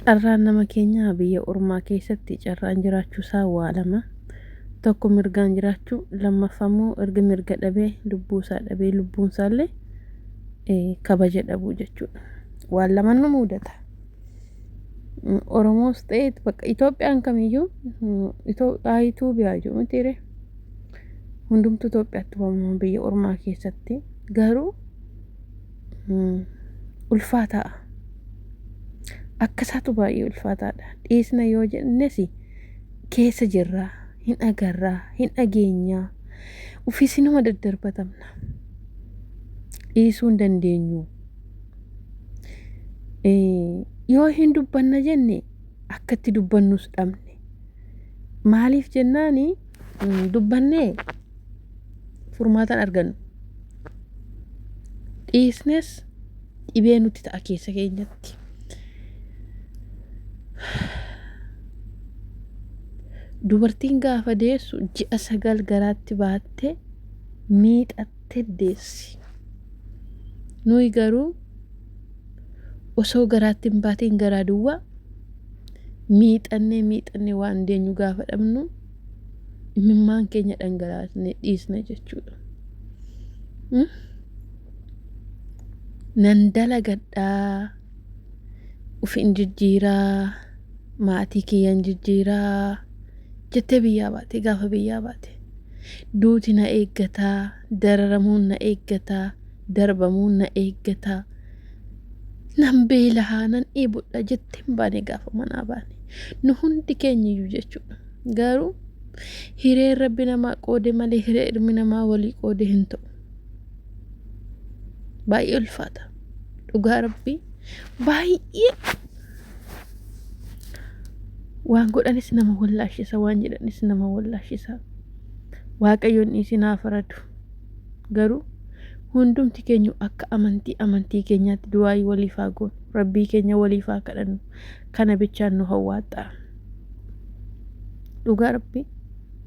Carraan nama keenyaa biyya ormaa keessatti carraan jiraachuusaa waa lama. Tokko mirgaan jiraachuu, lammaffaa immoo erga mirga dhabee lubbuusaa dhabee lubbuunsaallee kabaja dhabuu jechuudha. Waan lamaan nu mudata. Oromoos ta'e bakka Itoophiyaan kamiyyuu Itoophiyaa jiru mitiire. Hundumtuu Itoophiyaatti waamama biyya ormaa keessatti garuu ulfaataa. Akka isaatu baay'ee ulfaataadha. Dhiisna yoo jennes keessa jirra, hin agarra, hin dhageenya. Ofiis inuma daddarbatamna. Dhiisuu hin dandeenyu. Yoo hin dubbanna jenne akka itti dubbannus dhabne. Maaliif jennaani dubbannee furmaata hin argannu. Dhiisnes dhibee nutti ta'a keessa keenyatti. Dubartiin gaafa deessu ji'a 9 garaatti baattee miixattee deessi. Nuyi garuu osoo garaatti hin baatiin garaa duwwaa miixannee miixannee waan deenyu gaafa dhabnu imimmaan keenya dhangalaasnee dhiisna jechuudha. Nan dalagadhaa, ufin jijjiiraa, maatii kiyyan jijjiiraa jettee biyyaa baate gaafa biyyaa baate. Duuti na eeggataa, dararamuun na eeggataa, darbamuun na eeggataa. Nan beelahaa, nan dheebodha jettee hin baane gaafa manaa baane. Nu hundi keenyayyuu jechuudha. Garuu hireen rabbi namaa qoode malee hiree ilmi namaa walii qoode hin ta'u. Baay'ee ulfaata. Dhugaa rabbii baay'ee waan godhanis nama wallaashisa, waan jedhanis nama wallaashisa. Waaqayyoon isin haa faradu. Garuu hundumti keenya akka amantii amantii keenyaatti du'aayii waliif haa goonu. Rabbii keenya waliif haa kadhannu. Kana bichaan nu hawwaaxxa. Dhugaa rabbii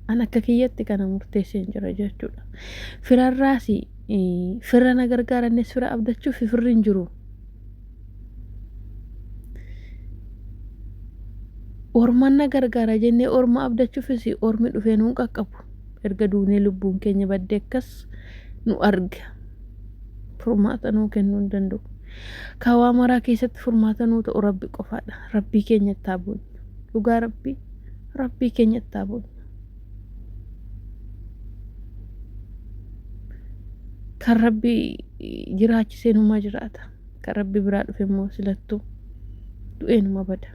an akka kiyyatti kana murteesseen jira jechuudha. Firarraas fira na gargaarannes fira abdachuuf firri hin jiru. Orman na gargaara jennee orma abdachuufis ormi dhufee nuun qaqqabu. Erga duunee lubbuun keenya baddee akkas nu arga. Furmaata nuu kennuu hin danda'u. Kawaa maraa keessatti furmaata nuu ta'u Rabbi qofaadha. Rabbii keenyatti haa boonyu. Dhugaa Rabbii Rabbii keenyatti haa boonyu. Kan Rabbi jiraachisee numa jiraata. Kan Rabbi biraa dhufe immoo silattuu du'ee numa bada.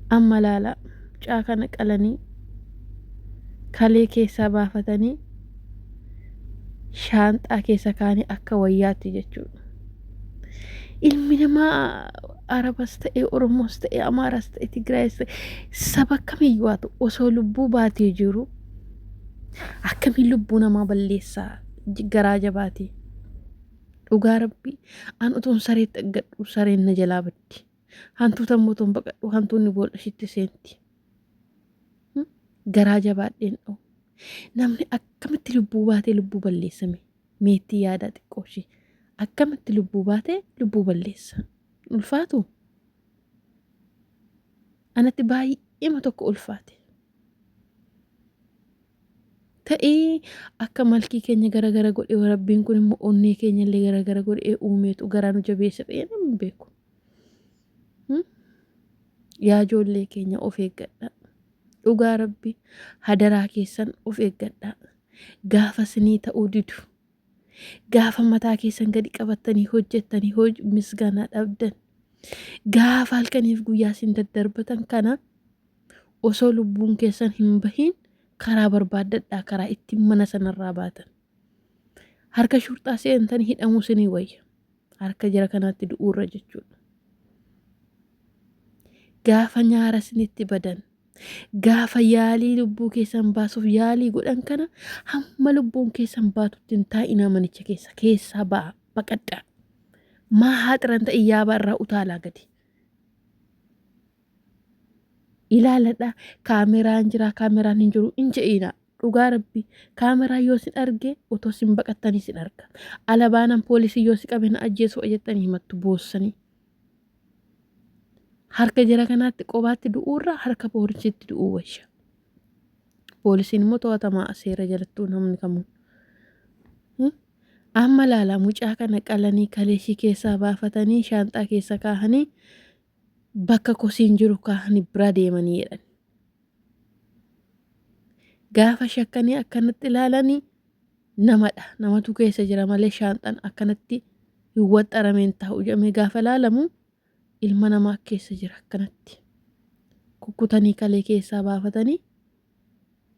Amma laalaa mucaa kana qalanii kalee keessaa baafatanii shaanxaa keessa kaanii akka wayyaatti jechuudha. Ilmi namaa Arabas ta'e Oromoos ta'e Amaaras ta'e Tigraayis ta'e saba kamiyyuu haa ta'u osoo lubbuu baatee jiru akkamiin lubbuu namaa balleessaa garaa jabaatee. Dhugaa rabbii an utuun sareetti aggadhu sareen na jalaa baddi. Hantuuta immoo utuun baqadhu hantuunni boolla ishiitti seenti. Garaa jabaadheen dha'u. Namni akkamitti lubbuu baatee lubbuu balleessame? Meettii yaadaa xiqqoo ishee. Akkamitti lubbuu baatee lubbuu balleessa? Ulfaatu? Anatti baay'eema tokko ulfaate. Ta'ee akka malkii keenya gara gara godhee rabbiin kun immoo onnee keenya illee gara gara godhee uumeetu garaa nu jabeessa ta'ee namni beeku. Yaa ijoollee keenya of eeggadhaa. Dhugaa rabbi hadaraa keessan of eeggadhaa. Gaafa sinii ta'uu didu. Gaafa mataa keessan gadi qabattanii hojjettanii hoj misgaanaa dhabdan. Gaafa halkaniif guyyaa sin daddarbatan kana osoo lubbuun keessan hin bahin karaa barbaaddadhaa karaa ittiin mana sanarraa baatan. Harka shurxaa seentanii hidhamuu sinii wayya. Harka jara kanaatti du'uurra jechuudha. Gaafa nyaara isinitti badan, gaafa yaalii lubbuu keessan baasuuf yaalii godhan kana hamma lubbuun keessan baatutti hin taa'inaa manicha keessa keessaa ba'a baqadhaa. Maa haaxiran ta'e yaabaa irraa utaalaa gadi. Ilaaladha kaameraan jira kaameraan hin jiru hin je'inaa. Dhugaa rabbi kaameraa yoo sin arge otoo sin baqattanii sin arga. Alabaanan poolisii yoo si qabe na ajjeesu jettanii himattu boossanii. Harka jara kanaatti qobaatti du'uurra harka poolisiitti du'uu wayya. Poolisiin immoo to'atamaa seera jalattuu namni kamuu. Amma laala mucaa kana qalanii kaleeshii keessaa baafatanii shaanxaa keessa kaahanii bakka kosiin jiru kaahanii bira deemanii jedhan. Gaafa shakkanii akkanatti ilaalanii namadha. Namatu keessa jira malee shaanxaan akkanatti hin waxxarameen taa'u jedhamee gaafa ilaalamu ilma namaa keessa jira akkanatti. Kukkutanii kalee keessaa baafatanii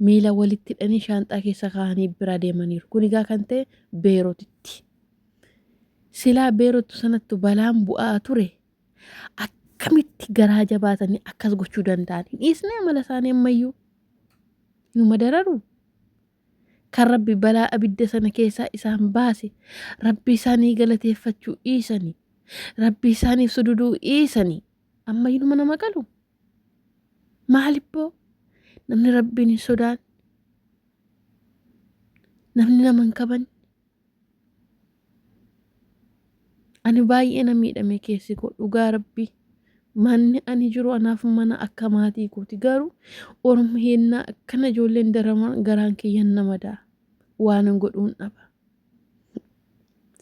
miila walitti hidhanii shaanxaa keessa kaa'anii bira deemaniiru. Kun egaa kan ta'e Beerotitti. Silaa Beerot sanatti balaan bu'aa ture akkamitti garaa jabaatanii akkas gochuu danda'an? Hin dhiisne amala isaanii ammayyuu. Numa dararu. Kan Rabbi balaa abidda sana keessaa isaan baase Rabbi isaanii galateeffachuu dhiisanii Rabbi isaaniif sududuu dhiisanii ammayyuu numa nama qalu. Maalibboo namni Rabbiin hin sodaan namni nama hin kabanne. Ani baay'ee na miidhame keessi koo dhugaa Rabbii. Manni ani jiru anaaf mana akka maatii kooti garuu orma hennaa akkana ijoolleen daraman garaan kiyyan nama daa waanan godhuun dhaba.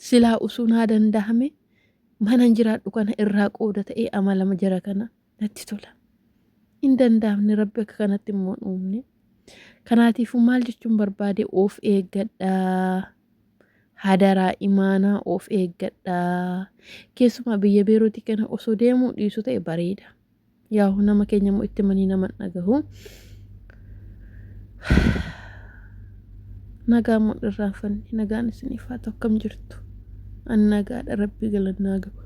Silaa usuu naa dandahame manan jiraadhu kana irraa qooda ta'ee amalama jara kana natti tola. Hin danda'amne Rabbi akka kanatti immoo hin uumne. Kanaatiifuu maal jechuun barbaade of eeggadhaa. Hadaraa imaanaa of eeggadhaa. Keessumaa biyya Beeruutii kana osoo deemuu dhiisu ta'e bareeda. Yaa'u nama keenya immoo itti manii nama hin dhagahu. Nagaa immoo hin irraanfanne nagaan isiniif haa ta'u akkam jirtu. Ani nagaadha rabbii galannaa gahu.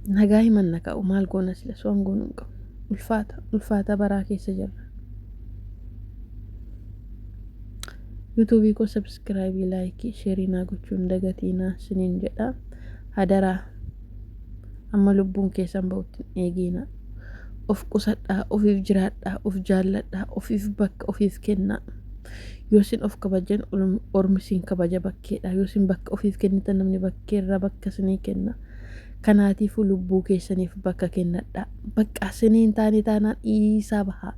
Nagaa himanna ka'u maal goona silas waan goonu hin qabnu. Ulfaata ulfaata baraa keessa jirra. Yuutuubii koo sabskiraayibii laayikii sheerii naa gochuu hin dagatiinaa siniin jedha. Hadaraa amma lubbuun keessan ba'utti hin eegiina. Of qusadhaa, ofiif jiraadhaa, of jaalladhaa, ofiif bakka ofiif kennaa. Yoo isin of kabajan ormi isin kabaja bakkeedha. Yoo isin bakka ofiif kennitan namni bakkeerraa bakka isinii kenna. Kanaatiifuu lubbuu keessaniif bakka kennadhaa. Bakka isinii hin taane taanaan dhiisaa bahaa.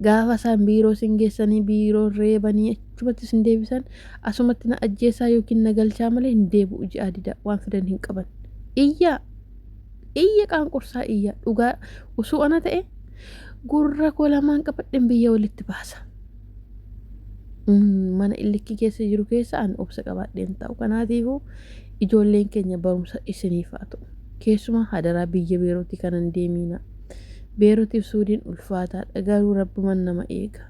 Gaafa isaan biiroo isin geessanii biiroon reebanii achumatti isin deebisan asumatti na ajjeesaa yookiin na galchaa malee hin deebi'u ji'aa dida waan fidan hin qaban. Iyyaa! Iyya qaanqursaa iyya dhugaa usuu ana ta'e gurra koo lamaan qabadhen biyya walitti baasa. Mana illikki keessa jiru keessa ani obsa qabaadheen taa'u. Kanaatiifuu ijoolleen keenya barumsa isiniif haa ta'u. Keessumaa hadaraa biyya Beeruutii kanan deemiina. Beeruutiif Suudiin ulfaataadha garuu rabbuman nama eega.